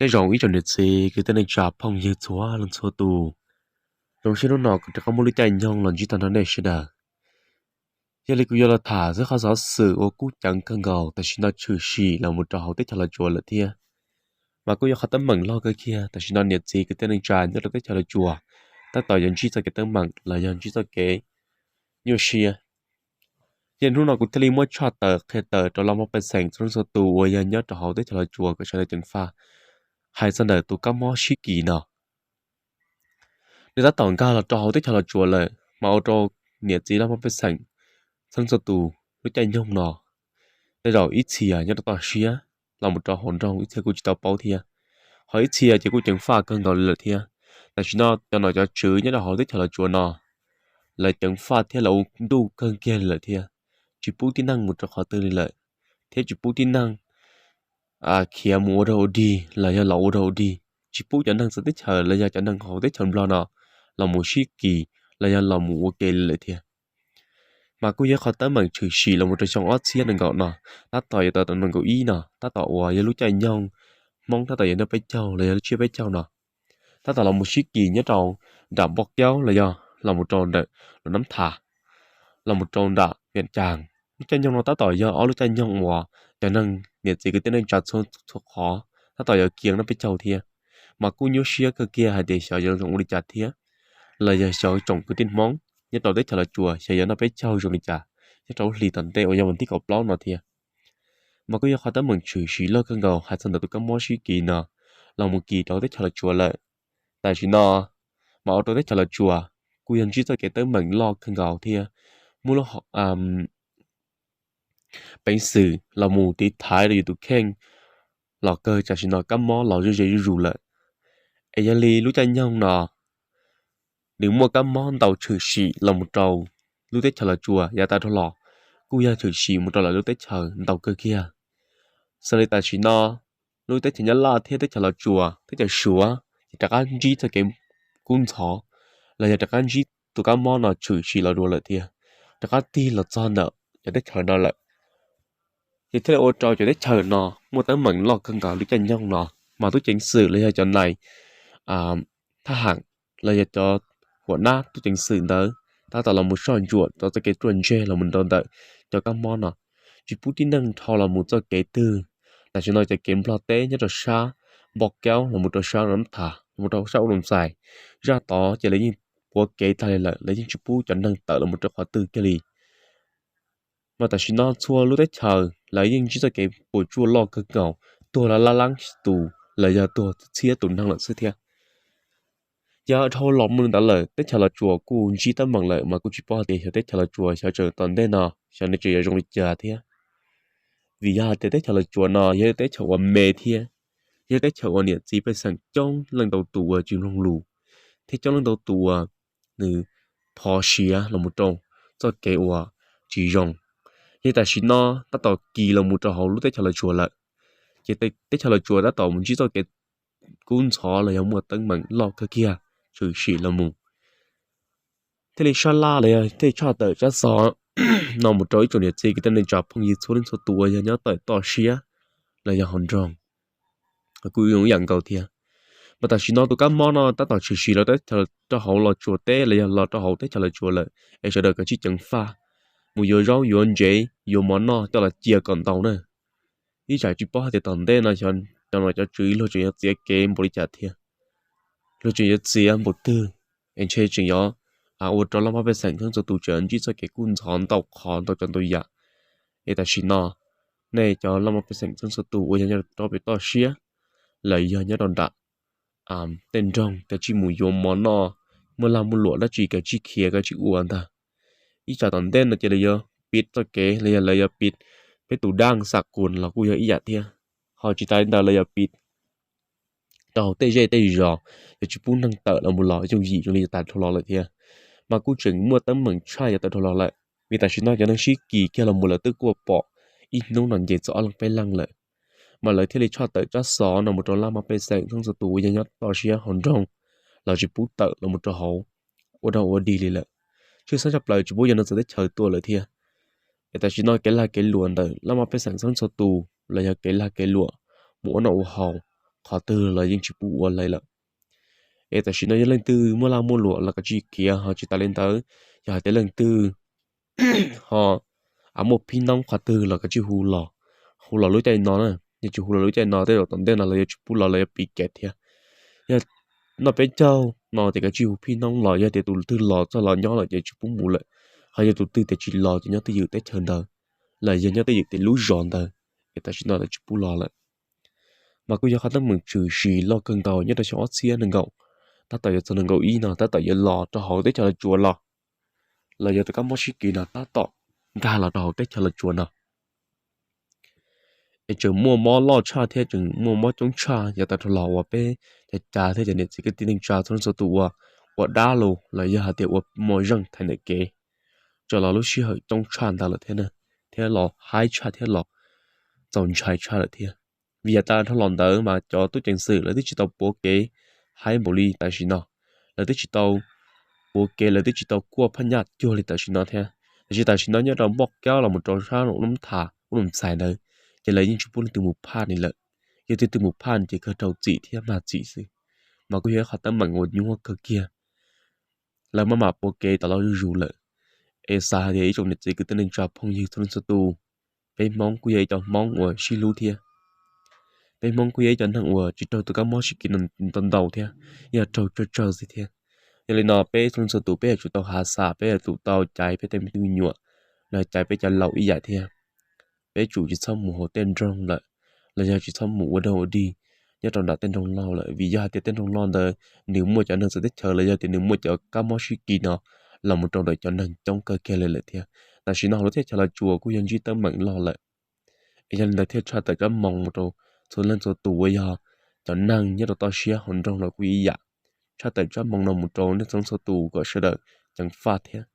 Nyob zoo ib tsoom niam txiv kwv tij neej tsa phooj ywg txhua leej txhua tus, zoo siab hnub no kuv rov qab muaj lub caij nyoog los ntsib tau nrog nej sawv daws. Yog li kuv yuav los tham txog qhov xov xwm uas kub ceev kawg nkaus tam sim no tshwm sim los mus rau hauv teb chaws Los Tsuas lawm thiab. Mas kuj yog qhov teeb meem loj kawg kiag tam sim no niam txiv kwv tij neej tsa nyob rau teb chaws Los Tsuas tab tom yuav ntsib txoj kev teeb meem los yog ntsib txoj kev nyuaj siab. Ces hnub no kuv thiaj li muab tshaj tawm qhia tawm rau laj mej pej xeem txhua leej txhua tus uas yog nyob rau hauv teb chaws Los Tsuas kom sawv daws ceev faj hais txog ntawm tus kab mob sib kis no. Nws tab tom nkag los rau hauv teb chaws Los Tsuas lawm mas ua rau niam txiv laj mej pej xeem txhua leej txhua tus lub caij nyoog no tej zaum ib txhia nyob rau toj siab los mus rau hauv nroog, ib txhia kuj tsis tau paub thiab, ho ib txhia ces kuj ceev faj kawg nkaus li lawm thiab. Tam sim no cov nom cov tswv nyob rau hauv teb chaws Los Tsuas no lawv ceev faj thiab lawv ua ntuj kawg kiag li lawm thiab, tsis pub tib neeg mus rau qhov twg li lawm, thiab tsis pub tib neeg khiav mus ua dog ua dig los yog los ua dog ua dig, tsis pub cov neeg txawv teb chaws los yog cov neeg hauv teb chaws Nplog no los mus sib kis los yog los mus ua ke li lawm thiab. Mas kuj yog qhov teeb meem tshwm sim los mus rau xyoo ob txhiab nees nkaum no, tab tom yuav tau nees nkaum ib no, tab tom uas yog lub caij nyoog Hmoob tab tom yog noj peb caug los yog lub tsiab peb caug no, tab tom los mus sib kis nyob rau nram Npauj Kaub los yog los mus rau ntawm Luam Nab Thas, los mus rau nram Viam Cas. Lub caij nyoog no tab tom yog ob lub caij nyoog uas cov neeg niam txiv kwv tij neej tsa txhua txhua qhov tab tom yuav kiag noj peb caug thiab. Mas kuj nyuaj siab kawg kiag hais tias xyov yuav zoo ua li cas thiab, los yog xyov tsoom kwv tij Hmoob nyob rau teb chaws Los Tsuas xyov yuav noj peb caug zoo li cas nyob rau lub hlis tom ntej uas yog vas thib kaum plaub no thiab. Mas kuj yog qhov teeb meem tshwm sim loj kawg nkaus hais txog ntawm tus kab mob sib kis no los mus kis rau teb chaws Los Tsuas lawm. Tam sim no mas ua rau teb chaws Los Tsuas kuj yog ntsib txoj kev teeb meem loj kawg nkaus thiab muaj lub peev xwm los mus tiv thaiv rau yus tus kheej los kawg tam sim no kab mob los zuj zus zuj zus lawm. Es yog li lub caij nyoog no nws muaj kab mob ntau tshwm sim los mus rau lub teb chaws Los Tsuas yav tas dhau los, kuj yog tshwm sim mus rau lawv lub teb chaws ntau kawg kiag. Xws li tam sim no lub teb chaws Nyab Laj thiab teb chaws Los Tsuas, teb chaws Suav ces rov qab ntsib txoj kev kub ntxhov los yog rov qab ntsib tus kab mob no tshwm sim los dua lawm thiab, rov qab tig los txog ntawm cov teb chaws no lawm. Ces thiaj li ua rau cov teb chaws no muaj teeb meem loj kawg nkaus lub caij nyoog no, mas tub ceev xwm los yog cov nais thab ham los yog cov huam nab tub ceev xwm ntawd tab tom los mus soj ntsuam rau txoj kev ruaj ntseg los mus rau ntawm cov kab mob no, tsis pub tib neeg dhau los mus txoj kev twg. Tam sim no cov kev Nplog teb nyob rau sab Npauj Kaub los mus rau sab Nab Thas los mus rau sab Ub Loos Xais, zaj tod ces lawv yeej puav kev tag li lawm, lawv yeej tsis pub cov neeg tawm los mus rau qhov twg kiag li. Mas tam sim no txhua lub teb chaws lawv yeej ntsib txoj kev puas tsuaj loj kawg nkaus, tuag lab lab leeb tus los yog tuag txhiab tus neeg lawm xwb thiab. Ces dhau los mus li ntawd lawm teb chaws Los Tsuas kuj ntsib teeb meem lawm mas kuj tsis paub hais tias xyov teb chaws Los Tsuas xyov tseem tom ntej no xyov nws tseem yuav zoo li cas thiab. Vim yog hais tias teb chaws Los Tsuas no yog teb chaws uas me thiab, yog teb chaws uas niam txiv pej xeem coob leej ntau tus uas tsis mloog lus, thiab coob leej ntau tus uas nws phov siav los mus rau txoj kev uas tsis zoo. Yog tam sim no tab tom kis los mus rau hauv lub teb chaws Los Tsuas lawm, ces teb chaws Los Tsuas tab tom mus ntsib txoj kev kub ntxhov los yog muaj teeb meem loj kawg kiag tshwm sim los mus. Thiaj li sab laj los yog thiaj li tshaj tawm tsab xov no mus rau ib tsoom niam txiv kwv tij neej tsa phooj ywg txhua leej txhua tus uas yog nyob tawm toj siab los yog hauv nroog, kuj zoo ib yam nkaus thiab. Mas tam sim no tus kab mob no tab tom tshwm sim los rau hauv Los Tsuas teb los yog los rau hauv teb chaws Los Tsuas lawm, es sawv daws kav tsij ceev faj, mus yuav zaub yuav ntsev yuav mov noj coj los cia kom ntau na. Ib tsam tsis paub hais tias tom ntej no cov nom cov tswv luag tseem yuav txiav kev npaum li cas thiab, luag tseem yuav txiav npaum twg, es ntshe tseem yuav ua rau laj mej pej xeem txhua leej txhua tus tseem ntsib txoj kev kub ntxhov ntau qhov ntau tsav ntau yam. Es tam sim no nej cov laj mej pej xeem txhua leej txhua tus uas yog nyob rau pem toj siab los yog nyob rau nram tej nroog kav tsij mus yuav mov noj, muaj lag muaj luam dab tsi kav tsij khiav kav tsij ua ntag. Ib tsam tom ntej no ces lawv yuav piv txoj kev los yog lawv yuav piv peb tus daj xam kuas los kuj yog ib yam thiab. Ho tsis tas li ntawd lawv yuav piv rau hauv tej zej tej zos, yuav tsis pub neeg tawm los mus los yooj yim zoo li yav tas dhau los lawm thiab. Mas kuj tseem muaj teeb meem tshaj yav tas dhau los lawm, vim tam sim no cov neeg sib kis kiag los mus lawv twb kuj pom ib hnub no nce txog ob leeg peb leeg lawm. Mas lawv thiaj li tshaj tawm tsab xov no mus rau laj mej pej xeem txhua leej txhua tus uas yog nyob toj siab hauv nroog los tsis pub tawm los mus rau hauv ua dog ua dig li lawm. Tshwj xeeb tshaj plaws tsis pub yog neeg txawv teb chaws tuaj lawm thiab. Es tam sim no kev lag kev luam ntawm laj mej pej xeem txhua leej txhua tus los yog kev lag kev luam mus ua noj ua haus, qhov twg los yeej tsis pub ua li lawm. Es tam sim no yog leej twg muaj laj muaj luam los kav tsij khiav, ho tsis tas li ntawd, yog hais tias leej twg ho muaj phij noob qhov twg los kav tsij hu los, hu los lub caij no na. Yog tsis hu los lub caij no tej zaum tom ntej no los yuav tsis pub los, los yuav piv kev thiab. Yog noj peb caug no ces kav tsij hu phij noob los, yog tias tus twg los txog los nyob lawm ces tsis pub mus lawm. Ho yog tus twg tias tsis los ces nyob twj ywm teb chaws ntawd, los yog nyob twj ywm tej lub zos ntawd, es tam sim no lawv tsis pub los lawm. Mas kuj yog qhov teeb meem tshwm sim loj kawg nkaus nyob rau xyoo ob txhiab nees nkaum, tab tom yuav txog nees nkaum ib no tab tom yuav los rau hauv teb chaws Los Tsuas los, los yog tus kab mob sib kis no tab tom nkag los rau hauv teb chaws Los Tsuas no. Es tseem muaj mob loj tshaj thiab tseem muaj mob coob tshaj yav tas dhau los uas peb cov cav thiab cov niam txiv kwv tij neej tsa txhua leej txhua tus uas ua dab los los yog hais tias ua mos zeej thaiv ntawm kev, tso los lub sij hawm coob tshaj ntawd lawm thiab, thiab los haib tshaj thiab los txaus ntshai tshaj lawm thiab. Vim yav tas dhau los ntawd mas cov tub ceev xwm lawv twb tsis tau puav kev haib npaum li tam sim no, lawv twb tsis tau puav kev, lawv twb tsis tau kuaj phaj nyaj cuag li tam sim no thiab. Tiam sis tam sim no nyob rau Npoj Kaub los mus rau sab Lub Tham Ub Nus Ntxhais ntawd, ces lawv yeej tsis pub leej twg mus phaj li lawm. Yog leej twg mus phaj ces kawg raug txim thiab mag txim xwb. Mas kuj yog ib qhov teeb meem uas nyuaj kawg kiag. Lawv maj mam puav kev tas los zuj zus lawm. Es xav hais tias ib tsoom niam txiv kwv tij neej tsa phooj ywg txhua leej txhua tus, peb Hmoob kuj yog ib co Hmoob uas sib hlub thiab. Peb Hmoob kuj yog ib co neeg uas tsis raug tus kab mob sib kis no ntau ntau thiab, yog raug tsawg tsawg xwb thiab. Yog li no peb txhua leej txhua tus peb yuav tsum tau hav xas, peb yuav tsum tau caiv peb tej me tub me nyuam, los caiv peb cov laus ib yam thiab. Peb tsum tsis txhob mus hauv tej nroog lawm, los yog tsis txhob mus ua dog ua dig nyob rau nram tej nroog loj lawm, vim yog hais tias tej nroog loj ntawd nws muaj cov neeg txawv teb chaws los yog tias nws muaj cov kab mob sib kis no los mus rau ntawm cov neeg coob kawg kiag li lawm thiab. Tam sim no hauv lub teb chaws Los Tsuas kuj yog ntsib teeb meem loj lawm. Es yog li ntawd thiaj tshaj tawm kab moos mus rau txhua leej txhua tus uas yog cov neeg nyob rau toj siab hauv nroog los kuj ib yam. Tshaj tawm kab moos no mus rau nej txhua leej txhua tus kom sawv daws ceev faj thiab,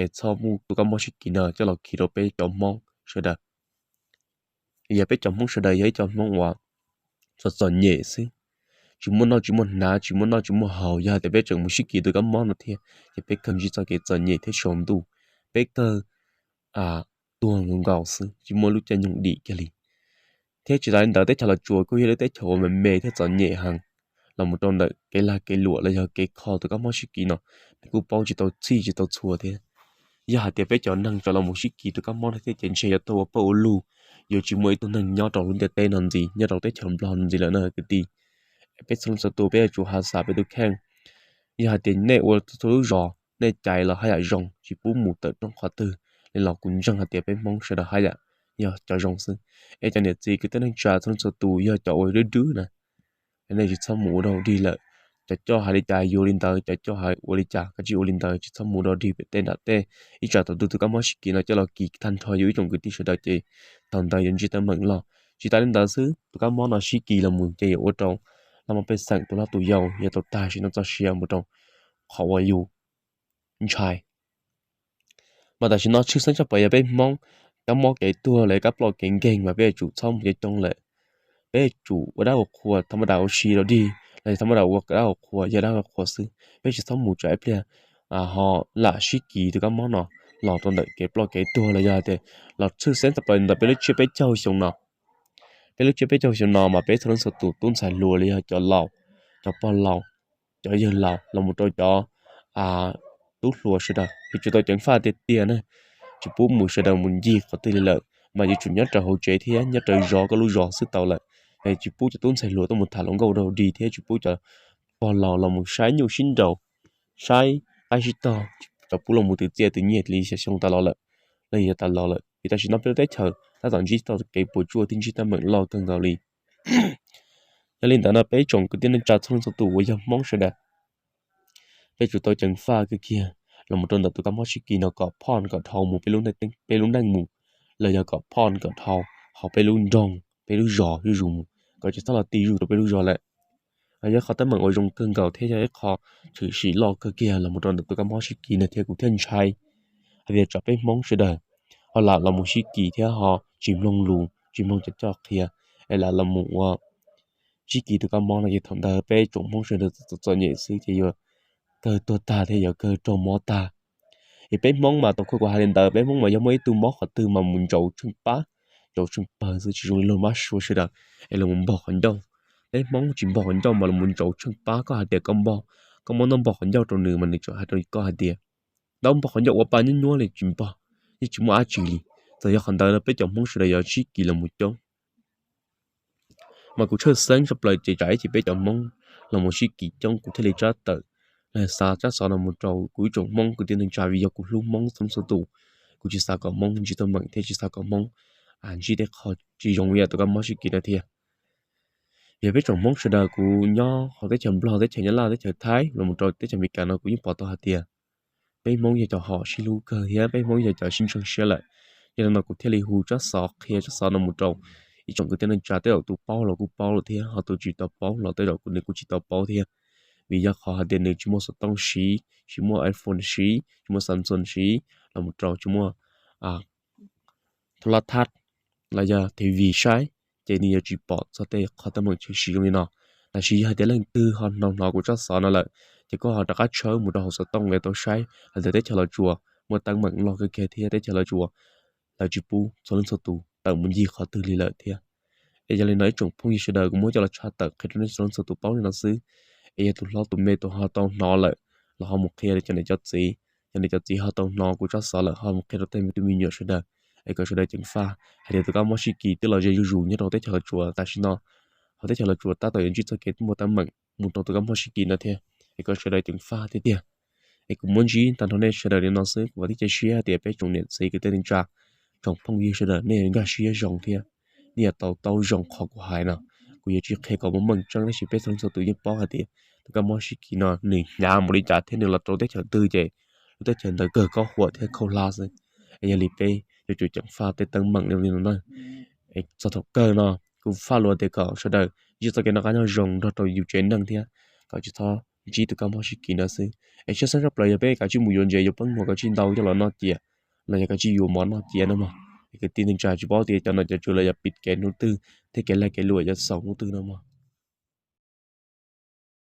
es txhob muab tus kab mob sib kis no coj los khi rau peb cov Hmoob sawv daws. Yog peb cov Hmoob sawv daws yog ib co Hmoob uas txom txom nyem xwb, tsis muaj noj tsis muaj hnav, tsis muaj noj tsis muaj haus, yog hais tias peb tseem mus sib kis tus kab mob no thiab ces peb kawg ntsib txoj kev txom nyem thiab saum ntuj, peb kawg tuag nkaus nkaus xwb, tsis muaj lub caij nyoog dim kiag li. Thiab tsis tas li ntawd teb chaws Los Tsuas kuj yog lub teb chaws uas me me thiab txom nyem heev los mus rau ntawm kev lag kev luam los yog kev kho tus kab mob sib kis no, nws kuj paub tsis tau txhij tsis tau txhua thiab. Yog hais tias peb cov neeg tseem los mus sib kis tus kab mob no thiab ces ntshe yuav tuag ua pawg ua lug, yuav tsis muaj ib tug neeg nyob rau lub ntiaj teb no ntxiv, nyob rau teb chaws Nplog no ntxiv lawm na kwv tij. Peb txhua leej txhua tus peb yuav tsum hav xas peb tus kheej. Yog hais tias nej ua txhua lub zos nej caiv los haj yam zoo, tsis pub mus tawm rooj qhov twg li los kuv ntseeg hais tias peb Hmoob sawv daws haj yam yog cov zoo xwb. Es cov niam txiv kwv tij neej tsa txhua leej txhua tus yog cov uas dwb dwb na, nej tsis txhob mus ua dog dig lawm. Cov coj hais li cas yus ua li ntawd, cov coj hais ua li cas koj tsis ua li ntawd, tsis txhob mus ua dog dig pem tej nram tej. Ib tsam thaum twg tus kab mob sib kis no coj los kis tag nrho yus ib tsoom kwv tij sawv daws ces thaum ntawd yuav ntsib teeb meem loj. Tsis tas li ntawd xwb, tus kab mob no sib kis los mus ces yuav ua rau laj mej pej xeem tus loj tus yau yuav tau tag sim neej txoj sia mus rau qhov uas yus ntshai. Mas tam sim no tshwj xeeb tshaj plaws yog peb Hmoob, kab mob kev tuag los kab ploj kev nkeeg mas peb yuav tsum txhob mus coob coob lawm. Peb yuav tsum ua dab ua qhua, tha ma da ua si rau dig los yog tha ma da ua dab ua qhua, yog dab ua qhua xwb, peb tsis txhob mus tsam ib pliag ho lam sib kis tus kab mob no los rau ntawm kev ploj kev tuag los yog tias los tshwj xeeb tshaj plaws ntawm peb lub tsiab peb caug xyoo no. Peb lub tsiab peb caug xyoo no mas peb txhua leej txhua tus tub ntxhais hluas los yog cov laus, cov pog laus, cov yawg laus los mus rau cov tub hluas sawv daws yuav tsum tau ceev faj tiag tiag na. Tsis pub mus sawv daws mus ncig qhov twg li lawm, mas yuav tsum nyob raws hauv tsev thiab nyob raws zov koj lub zos xwb tau lawm. Es tsis pub cov tub ntxhais hluas tuaj mus tham hluas nkauj dog dig thiab tsis pub cov pog laus los mus saib nyuj sib nraus, saib qaib sib tog, tsis pub los mus twv txiaj twv nyiaj li xyoo tas los lawm, los yog tas los lawm, vim tam sim no peb lub teb chaws tab tom ntsib txoj kev puas tsuaj thiab ntsib teeb meem loj kawg nkaus li. Yog li ntawd no peb tsoom kwv tij neej tsa txhua leej txhua tus uas yog Hmoob sawv daws, peb tsum tau ceev faj kawg kiag los mus rau ntawm tus kab mob sib kis no kom phoj kom dhau mus peb lub neej mus, los yog kom phoj kom dhau hauv peb lub nroog peb lub zos zuj zus mus, kom tsis txhob los ti zuj rau peb lub zos lawm. Yog ib qhov teeb meem uas zoo kawg nkaus thiab yog ib qho tshwm sim loj kawg kiag los mus rau ntawm tus kab mob sib kis no thiab kuv thiaj ntshai hais tias tsam peb Hmoob sawv daws ho lam los mus sib kis thiab ho tsis mloog lus tsis mloog cov coj qhia, es lam los mus ua sib kis tus kab mob no ces thaum ntawd peb tsoom Hmoob sawv daws txom txom nyem xwb ces yuav kawg tuag tag thiab yuav kawg raug mob tag. Es peb Hmoob mas tau khuv kuv hais li ntawd, peb Hmoob mas yog muaj ib tug mob qhov twg mas mus ntsaum tsheej pab, ntsaum tsheej pawg xwb, tsis zoo li luag mab sua sawv daws es los mus npog qhov ncauj. Peb Hmoob tsis npog qhov ncauj mas los mus ntsaum tsheej pab, koj hais tias koj npog, koj muab ntaub npog qhov ncauj rau nws mas nws tseem hais rau koj hais tias, ntaub npog qhov ncauj ua pa nyuab nyuab li tsis npog, yeej tsis muaj dab tsi li. Txawm yog qhov ntawd no peb cov Hmoob sawv daws yuav sib kis los mus coob. Mas kuv tshwj xeeb tshaj plaws ces tsam ib chim peb cov Hmoob los mus sib kis coob kuv thiaj li tsab tawm, los xav tsab xov no mus rau kuv ib tsoom Hmoob kwv tij neej tsa vim yog kuv hlub Hmoob txhua leej txhua tus. Kuv tsis xav kom Hmoob ntsib teeb meem thiab tsis xav kom Hmoov ntsib tej qho tsis zoo yam tus kab mob sib kis no thiab. Yog peb tsoom Hmoob sawv daws kuv nyob hauv teb chaws Nplog, teb chaws Nyab Laj, teb chaws Thaib los mus rau teb chaws Amelikas no kuv yeej pom tau hais tias peb Hmoob yog cov ho sib hlub kawg thiab peb Hmoob yog cov sib ntseeg siab lawm. Yog li no kuv thiaj li hu tsab xov qhia tsab xov no mus rau ib tsoom kwv tij neej tsa, tej zaum tus paub los kuj paub lawm thiab ho tus tsis tau paub los tej zaum kuv nws kuj tsis tau paub thiab. Vim yog qhov hais tias nws tsis muaj xov tooj siv, tsis muaj iPhone siv, tsis muaj Samsung siv, los mus rau tsis muaj thub lab thab los yog T V saib, ces nws yuav tsis pom txog tej qhov teeb meem tshwm sim zoo li no. Tab sis yog hais tias leej twg ho hnov hnov kuv tsab xov no lawm, ces koj ho rov qab tshawb mus rau hauv xov tooj es tau saib hais tias teb chaws Los Tsuas muaj teeb meem loj kawg kiag thiab teb chaws Los Tsuas lawv tsis pub txhua leej txhua tus tawm mus ncig qhov twg li lawm thiab. Es yog li no ib tsoom phooj ywg sawv daws kuv muab coj los tshaj tawm qhia rau nej txhua leej txhua tus paub li no xwb. Es yog tus hlob tus me tus ho tau hnov lawm los ho mus qhia rau cov niam cov txiv, cov niam cov txiv ho tau hnov kuv tsab xov lawm ho mus qhia rau tej me tub me nyuam sawv daws, es kom sawv daws ceev faj hais tias tus kab mob sib kis twb los ze zuj zus nyob rau teb chaws Los Tsuas tam sim no. Hauv teb chaws Los Tsuas tab tom yuav ntsib txoj kev muaj teeb meem mus rau tus kab mob sib kis no thiab, es kom sawv daws ceev faj tiag tiag. Es kuv muab ntsib tag nrho nej sawv daws li no xwb, kuv vam thiab cia siab hais tias peb tsoom niam txiv kwv tij neej tsa, tsoom phooj ywg sawv daws nej nkag siab zoo thiab nej yuav tau taub zoo qhov kuv hais no. Kuv yuav tsis qhia kom muaj meej tseeb tab sis peb txhua leej txhua tus yeej paub hais tias tus kab mob sib kis no nws hnyav npaum li cas thiab nws los rau teb chaws twg ces lub teb chaws ntawd kawg kob huam thiab khaub hlab xwb. Es yog li peb yuav tsum ceev faj tej teeb meem li no na. Txog thaum kawg no kuv faj lus tias kom sawv daws ntsib txoj kev noj qab nyob zoo nrog rau yus tsev neeg thiab kom tsis txhob ntsib tus kab mob sib kis no xwb. Es tshwj xeeb tshaj plaws yog peb kav tsij mus yuav ntses yuav peeb muag kav tsij ntau coj los noj cia, los yog kav tsij yuav mov noj cia no mog. Es kwv tij neej tsa tsis paub tias cov nom cov tswv lawv yuav pib kev hnub twg thiab kev lag kev luam yuav xaus hnub twg no mog.